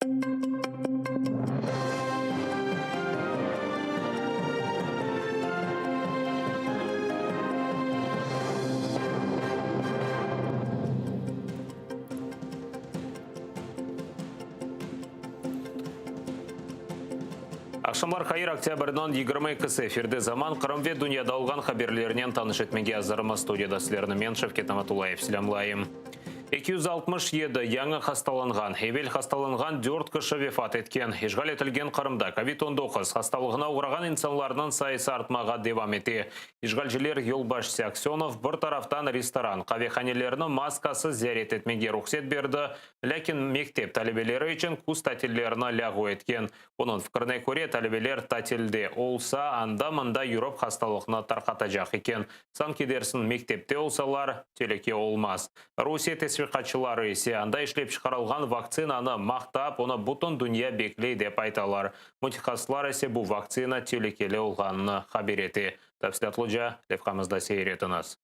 Aqşamlar hayır, oktâbrniñ 22-si efirde Zaman, Qırım ve dünyada olğan haberlernen tanış etmege azırmız. Studiyada sizlerni men, Şevket Namatullayev, selâmlayım. 267 yañı hastalanğan, evel hastalanğan dört kişi vefat etken. İşğal etilgen Qırımda kovid 19 hastalığına oğrağan insanlarnıñ sayısı artmağa devam ete. İşğalciler yolbaşçısı Aksönov bir taraftan restoran, qavehanelerni maskasız ziyaret etmege ruhset berdi, lâkin mektep talebeleri içün küz tatillerini lâğu etken. Onıñ fikrine köre, talebeler tatilde olsa, anda-mında yürip hastalıqnı tarqatacaq eken. Sanki dersiñ, mektepte olsalar, telüke olmaz. Rusiye tesviqatçıları ise anda işlep çıqarılğan vaktsinanı maqtap, onı bütün dünya bekley, dep aytalar. Mütehassıslar ise bu vaktsina telükeli olğanını haber ete. Tafsilâtlıca levhamızda seyir etiñiz.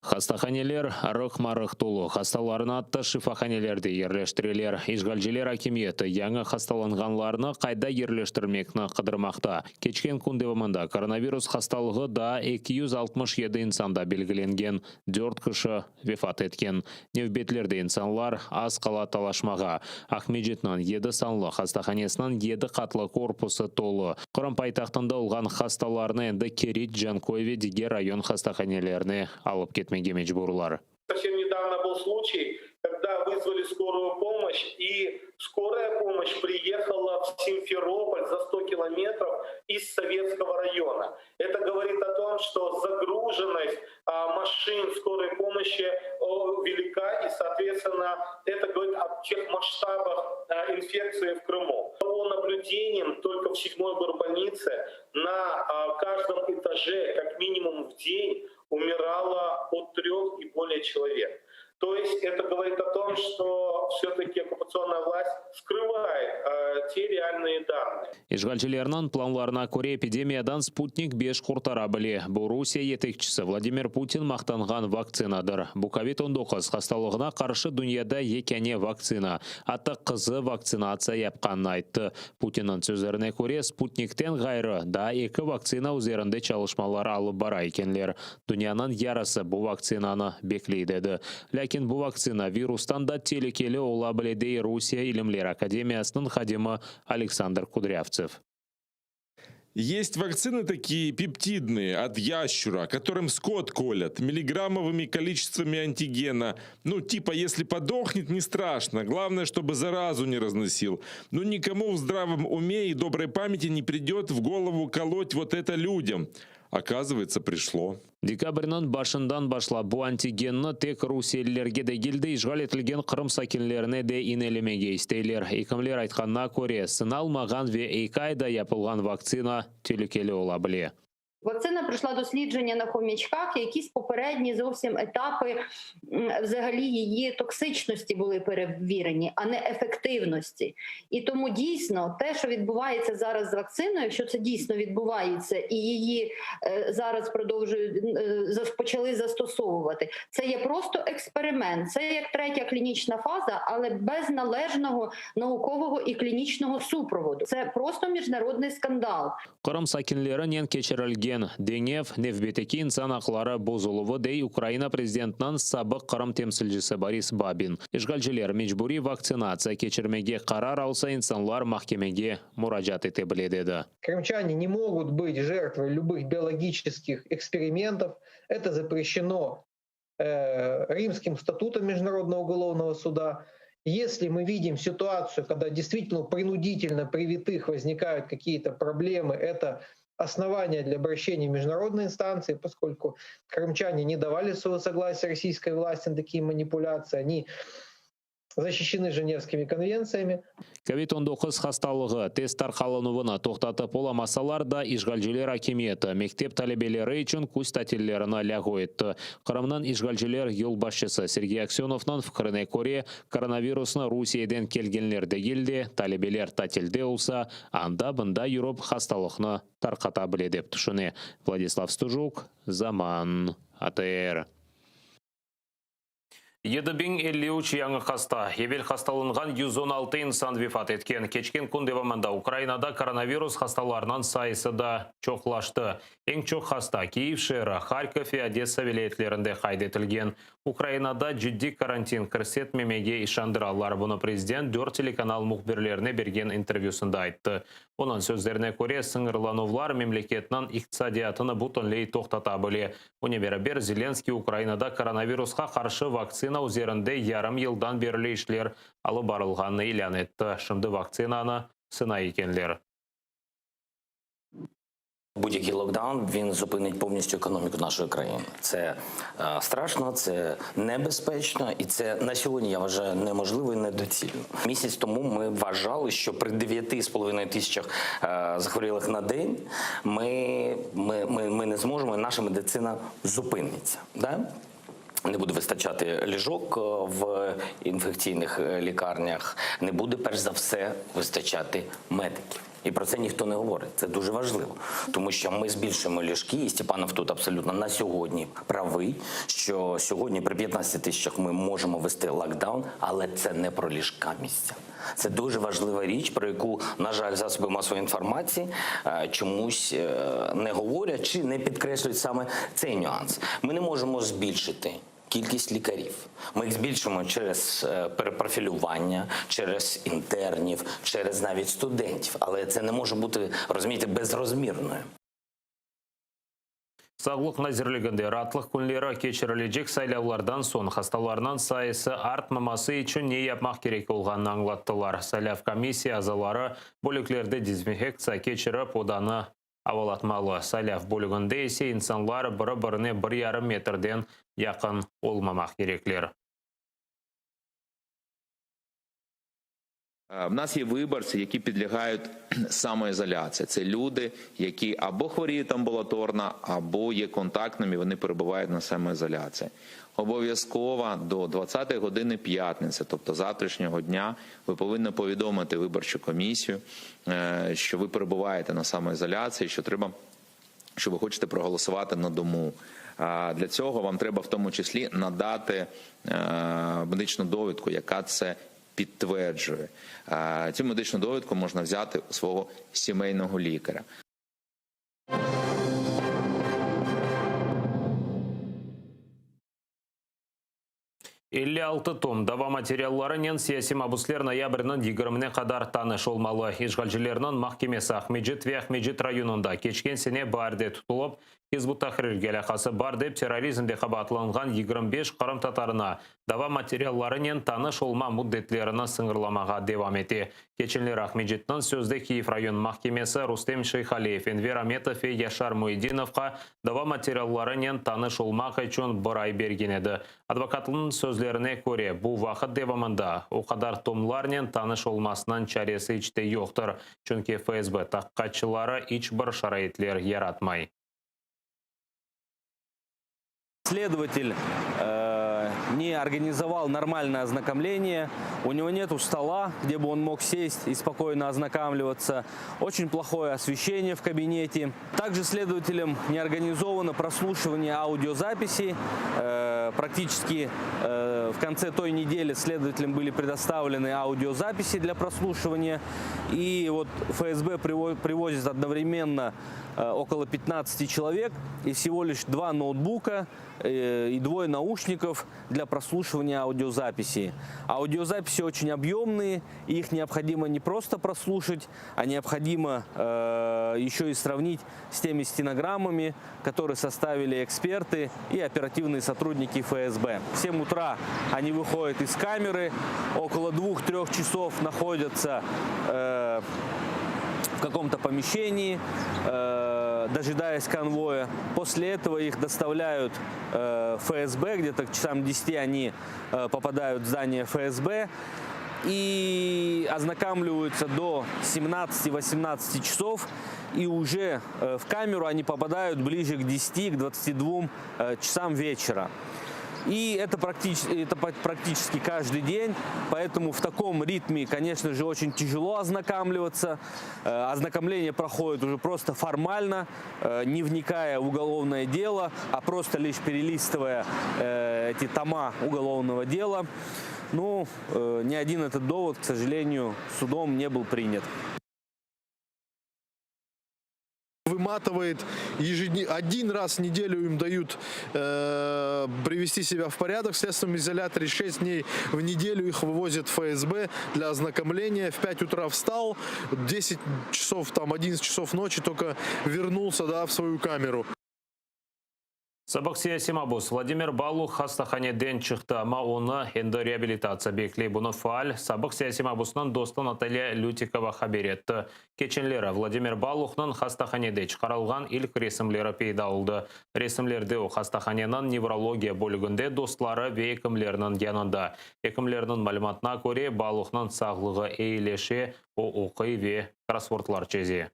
Hastahaneler rıqma-rıq tolu, hastalarnı atta şifahanelerde yerleştireler. İşğalciler akimiyeti yañı hastalanğanlarnı qayda yerleştirmekni qıdırmaqta. Keçken kün devamında koronavirus hastalığı daa 267 insanda belgilengen, dört kişi vefat etken. Nevbetlerde insanlar az qala talaşmağa. Aqmescitniñ yedi sanlı hastahanesiniñ yedi qatlı korpusı tolu. Qırım paytahtında olğan hastalarnı endi Keriç, Canköy ve diger rayon hastahanelerine alıp ketmege mecburlar. Совсем недавно был случай, когда вызвали скорую помощь, и скорая помощь приехала в Симферополь за 100 километров из Советского района. Это говорит о том, что загруженность машин скорой помощи велика, и, соответственно, это говорит о тех масштабах инфекции в Крыму. По наблюдениям, только в 7-й горбольнице на каждом этаже как минимум в день умирало от 3 и более человек. То есть это говорит о том, что все-таки оккупационная власть скрывает те реальные данные. İşğalcilerniñ planlarına köre, epidemiyadan Sputnik beş qurtara bile. Bu Rusiye yetekçisi Vladimir Putin maqtanğan vaktsinadır. Bu kovid 19 hastalığına qarşı dünyada yekâne vaktsina. Atta qızı vaktsinatsiya yapqanını ayttı. Putinniñ sözlerine köre, Sputnikten ğayrı, daa eki vaktsina üzerinde çalışmalar alıp bara ekenler. Dünyanıñ yarısı bu vaktsinanı bekley, dedi. Lâkin bu vaktsina virustan da telükeli ola bile, dey Rusiye ilimler akademiyasınıñ hadimi Aleksandr Kudrâvtsev. Есть вакцины такие пептидные от ящура, которым скот колят, миллиграммовыми количествами антигена. Ну, типа, если подохнет, не страшно. Главное, чтобы заразу не разносил. Но никому в здравом уме и доброй памяти не придет в голову колоть вот это людям. Оказывается, пришло. Dekabrniñ başından başlap bu antigenni tek rusiyelilerge degil de, işğal etilgen Qırım sakinlerine de inelemege isteyler. Ekimler aytqanına köre, sınalmağan ve eki ayda yapılğan vaktsina telükeli ola bile. Вакцина пройшла дослідження на хом'ячках, якісь попередні зовсім етапи взагалі її токсичності були перевірені, а не ефективності. І тому дійсно те, що відбувається зараз з вакциною, що це дійсно відбувається, і її зараз продовжують почали застосовувати. Це є просто експеримент, це як третя клінічна фаза, але без належного наукового і клінічного супроводу. Це просто міжнародний скандал. Qırım sakinlerinen keçirilgen deñev nevbetteki insan aqları bozuluvı, dey Ukraina prezidentiniñ sabıq Qırım temsilcisi Boris Babin. İşğalciler mecburiy vaktsinatsiya keçirmege qarar alsa, insanlar mahkemege muracaat ete bile, dedi. Крымчане не могут быть жертвой любых биологических экспериментов. Это запрещено Римским статутом Международного уголовного суда. Если мы видим ситуацию, когда действительно принудительно привитых возникают какие-то проблемы, это основания для обращения в международные инстанции, поскольку крымчане не давали своего согласия российской власти на такие манипуляции, они защищены Женевскими конвенциями. Kovid 19 hastalığı tez tarqaluvını toqtatıp olamasalar da, işğalciler akimiyeti mektep talebeleri içün küz tatillerini lâğu etti. Qırımnıñ işğalciler yolbaşçısı Sergey Aksönovnıñ fikrine köre, koronavirusnı Rusiyeden kelgenler degil de, talebeler tatilde olsa, anda-mında yürip hastalıqnı tarqata bile dep tüşüne. Vladislav Stujuk, Zaman, ATR. 7053 yañı hasta, evel hastalınğan 116 insan vefat etken. Keçken kün devamında Ukrainada koronavirus hastalarınıñ sayısı da çoqlaştı. Eñ çoq hasta Kyiv şeeri, Harkov ve Odessa vilâyetlerinde qayd etilgen. Ukrainada ciddiy karantin kirsetmemege işandıralar. Bunı prezident dört telekanal mühbirlerine bergen intervyüsında ayttı. Onıñ sözlerine köre, sıñırlanuvlar memleketniñ iqtisadiyatını bütünley toqtata bile. Bunen beraber, Zelenskıy Ukrainada koronavirusqa qarşı vaktsina üzerinde yarım yıldan berli işler alıp barılğanını ilân etti. Şimdi vaktsinanı sınay ekenler. Будь-який локдаун він зупинить повністю економіку нашої країни. Це е, страшно, це небезпечно, і це на сьогодні я вважаю неможливо і недоцільно. Місяць тому ми вважали, що при 9,5 тисячах е, захворілих на день ми, ми, ми, ми не зможемо, і наша медицина зупиниться. Да? Не буде вистачати ліжок е, в інфекційних е, лікарнях, не буде перш за все вистачати медиків. І про це ніхто не говорить. Це дуже важливо, тому що ми збільшуємо ліжки, і Степанов тут абсолютно на сьогодні правий, що сьогодні при 15 тисячах ми можемо вести локдаун, але це не про ліжка місця. Це дуже важлива річ, про яку, на жаль, засоби масової інформації е, чомусь е, не говорять чи не підкреслюють саме цей нюанс. Ми не можемо збільшити кількість лікарів. Ми їх збільшимо через е, перепрофілювання, через інтернів, через навіть студентів. Але це не може бути, розумієте, безрозмірною. Sağlıq nazirliginde raatlıq künleri keçirilecek saylavlardan soñ hastalarnıñ sayısı artmaması içün ne yapmaq kerek olğanını añlattılar. Saylav komissiya azaları bölüklerde dezinfektsiya keçirip odanı avalatmalı. Saylav bölüginde ise insanlar biri-birine bir yarım metrden yaqın olmamaq kerekler. Е, В нас є виборці, які підлягають самоізоляції. Це люди, які або хворіють амбулаторно, або є контактними, вони перебувають на самоізоляції. Обов'язково до 20 години п'ятниці, тобто завтрашнього дня, ви повинні повідомити виборчу комісію, е, що ви перебуваєте на самоізоляції, що треба що ви хочете проголосувати на дому. А Для цього вам треба в тому числі надати е, медичну довідку, яка це підтверджує. Е, Цю медичну довідку можна взяти у свого сімейного лікаря. 56 tom dava materiallarınen siyasiy mabüsler noyabrniñ 20-ne qadar tanış olmalı. İşğalcilerniñ mahkemesi Aqmescit ve Aqmescit rayonında keçken sene baarde tutulıp, Hizb ut-Tahrirge alâqası bar dep terrorizmde qabaatlanğan 25 qırımtatarına dava materiallarınen tanış olma müddetlerini sıñırlamağa devam ete. Keçenleri Aqmescitniñ sözde Kiyev rayon mahkemesi Rustem Şeyhaliyev, Enver Ametov ve Yaşar Muyedinovqa dava materiallarınen tanış olmaq içün bir ay bergen edi. Advokatnıñ sözlerine köre, bu vaqıt devamında o qadar tomlarnen tanış olmasınıñ çaresi iç te yoqtır, çünki FSB tahqiqatçıları iç bir şaraitler yaratmay. Следователь э, не организовал нормальное ознакомление, у него нету стола, где бы он мог сесть и спокойно ознакомливаться, очень плохое освещение в кабинете. Также следователем не организовано прослушивание аудиозаписи. Э, практически э, в конце той недели следователям были предоставлены аудиозаписи для прослушивания. И вот ФСБ приво- привозит одновременно э, около 15 человек и всего лишь два ноутбука э, и двое наушников для прослушивания аудиозаписи. Аудиозаписи очень объемные, и их необходимо не просто прослушать, а необходимо э, еще и сравнить с теми стенограммами, которые составили эксперты и оперативные сотрудники ФСБ. В 7 утра они выходят из камеры, около 2-3 часов находятся э, в каком-то помещении, э, дожидаясь конвоя. После этого их доставляют э, в ФСБ, где-то к часам 10 они э, попадают в здание ФСБ и ознакомливаются до 17-18 часов. И уже э, в камеру они попадают ближе к 10, к 22 э, часам вечера. И это практически, это практически каждый день, поэтому в таком ритме, конечно же, очень тяжело ознакомливаться. Ознакомление проходит уже просто формально, не вникая в уголовное дело, а просто лишь перелистывая эти тома уголовного дела. Ну, ни один этот довод, к сожалению, судом не был принят. Выматывает ежедневно. Один раз в неделю им дают привести себя в порядок в следственном изоляторе. 6 дней в неделю их вывозят в ФСБ для ознакомления. В 5 утра встал, 10 часов, там 11 часов ночи только вернулся, да, в свою камеру. Sabıq siyasiy mabus Vladimir Baluh hastahaneden çıqtı, amma onı endi reabilitatsiya bekley. Bunı faal sabıq siyasiy mabusınıñ dostu Natalya Lütikova haber etti. Keçenleri Vladimir Baluhnıñ hastahanede çıqarılğan ilk resimleri peyda oldı. Resimlerde o hastahaneniñ nevrologiya bölüginde dostları ve ekimlerniñ yanında. Ekimlerniñ malümatına köre, Baluhnıñ sağlığı eyileşe, o oquy ve krossvordlar çeze.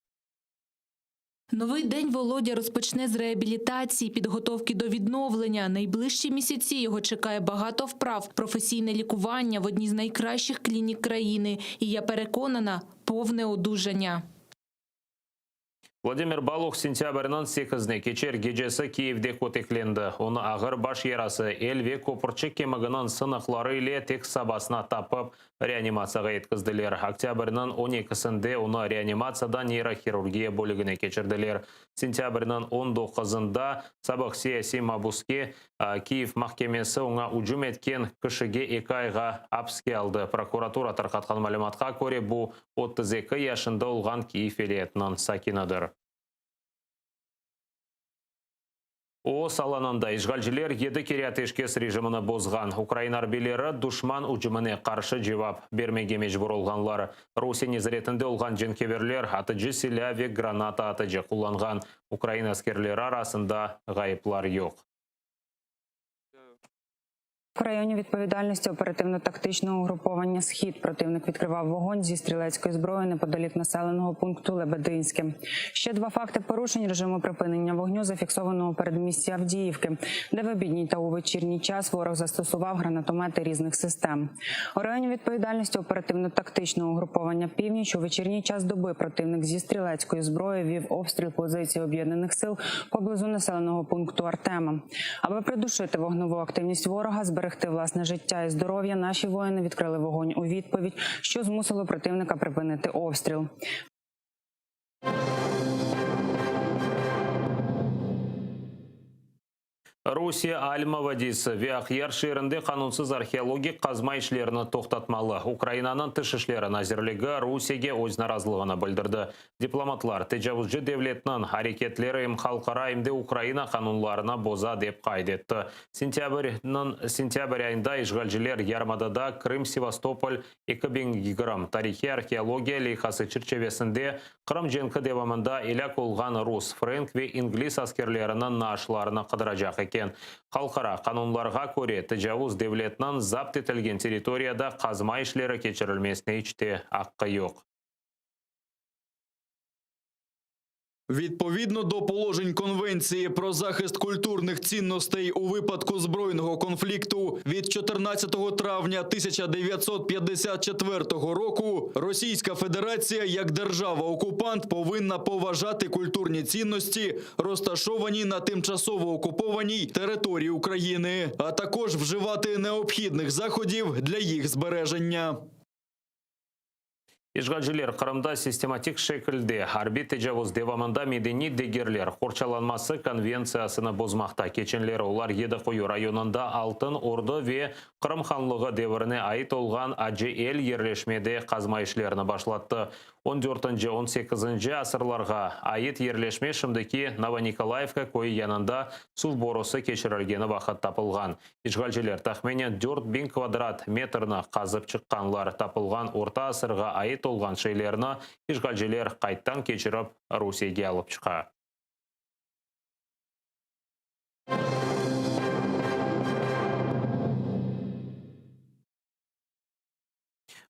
Новий день Володя розпочне з реабілітації, підготовки до відновлення. Найближчі місяці його чекає багато вправ, професійне лікування в одній з найкращих клінік країни. І я переконана, повне одужання. Vladimir Baluh sentâbrniñ 8-ine keçer gecesi Kiyevde köteklendi. Onı ağır baş yarası, el ve köpürçik kemiginiñ sınıqları ile tek sabasına tapıp reanimatsiyağa yetkizdiler. Oktâbrniñ 12-sinde onı reanimatsiyadan neyrohirurgiya bölügine keçirdiler. Sentâbrniñ 19-ında sabıq siyasiy mabuske Kiyev mahkemesi oña ücüm etken kişige 2 ayğa apiske aldı. Prokuratura tarqatqan malümatqa köre, bu 32 yaşında olğan Kiyev vilâyetiniñ sakinidir. Oğuz alanında işğalciler 7 kere ateşkes rejimini bozğan. Ukraina arbiyleri duşman ücümine qarşı cevap bermege mecbur olğanlar. Rusiye nezaretinde olğan cenkâverler atıcı silâ ve granata atıcı qullanğan. Ukraina askerleri arasında ğayıplar yoq. В районі відповідальності оперативно-тактичного угруповання «Схід» противник відкривав вогонь зі стрілецької зброї неподалік населеного пункту Лебединське. Ще два факти порушень режиму припинення вогню зафіксовано у передмісті Авдіївки, де в обідній та у вечірній час ворог застосував гранатомети різних систем. У районі відповідальності оперативно-тактичного угруповання «Північ» у вечірній час доби противник зі стрілецької зброї вів обстріл позицій об'єднаних сил поблизу населеного пункту Артема. Аби придушити вогневу активність ворога, зберегти власне життя і здоров'я, наші воїни відкрили вогонь у відповідь, що змусило противника припинити обстріл. Rusiye Alma vadiysi ve Aqyar şeerinde qanunsız arheologik qazma işlerini toqtatmalı. Ukrainanıñ Tış işleri nazirligi Rusiyege öz narazılığını bildirdi. Diplomatlar tecavuzcı devletniñ areketleri em halqara, em de Ukraina qanunlarını boza, dep qayd etti. Sentâbrniñ sentâbr ayında işğalciler yarımadada Krım-Sevastopol 2020 tarihiy-arheologiya leyhası çerçivesinde Qırım cenki devamında elâk olğan rus, frenk ve ingliz askerleriniñ naaşlarını qıdıracaq eken. Halqara qanunlarğa köre, tecavuz devletniñ zapt etilgen territoriyada qazma işleri keçirilmesine iç te aqqı yoq. Відповідно до положень Конвенції про захист культурних цінностей у випадку збройного конфлікту від 14 травня 1954 року Російська Федерація як держава-окупант повинна поважати культурні цінності, розташовані на тимчасово окупованій території України, а також вживати необхідних заходів для їх збереження. İşğalciler Qırımda sistematik şekilde arbiy tecavuz devamında medeniy degerler qorçalanması konventsiyasını bozmaqta. Keçenleri olar Yedi Quyu rayonında Altın Ordu ve Qırım Hanlığı devirine ait olğan Acı El yerleşmede qazma işlerini başlattı. On dörtünci, 18-nci asırlarğa ait yerleşme şimdiki Novonikolayevka köyü yanında suv borusı keçirilgeni vaqıt tapılğan. İşğalciler tahminen 4000 kvadrat metrni qazıp çıqqanlar. Tapılğan orta asırğa ait olğan şeylerni işğalciler qayttan keçirip Rusiyege alıp çıqa.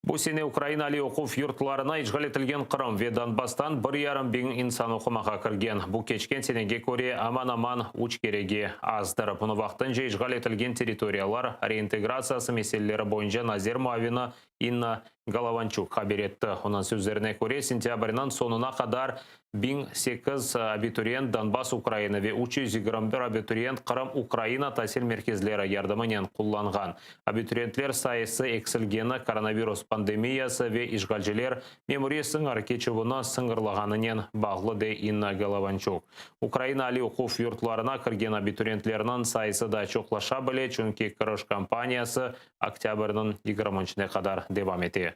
Bu sene Ukraina aliy oquv yurtlarına işğal etilgen Qırım ve Donbasstan bir yarım biñ insan oqumağa kirgen. Bu keçken senege köre aman-aman üç kerege azdır. Bunı vaqtınca işğal etilgen territoriyalar reintegratsiyası meseleleri boyunca nazir muavini İnna Golovançuk haber etti. Onıñ sözlerine köre, sentâbrniñ soñuna qadar 1008 abituriyent Donbass Ukraina ve 321 abituriyent Qırım Ukraina tasil merkezleri yardımınen qullanğan. Abituriyentler sayısı eksilgeni koronavirus pandemiyası ve işğalciler memuriy sıñır keçüvini sıñırlağanınen bağlı, dey İnna Golovançuk. Ukraina aliy oquv yurtlarına kirgen abituriyentlerniñ sayısı da çoqlaşa bile, çünki kiriş kampaniyası oktâbrniñ yigirminçine qadar devam ete.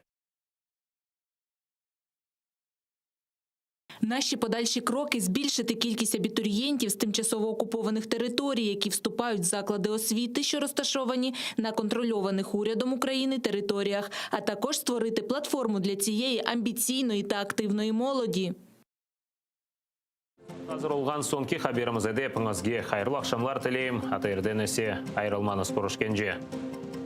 Наші подальші кроки – збільшити кількість абітурієнтів з тимчасово окупованих територій, які вступають в заклади освіти, що розташовані на контрольованих урядом України територіях, а також створити платформу для цієї амбіційної та активної молоді. Azır olğan soñki haberimiz edi. Epiñizge hayırlı aqşamlar tileyim. ATRden ise ayırılmañız. Körüşkence.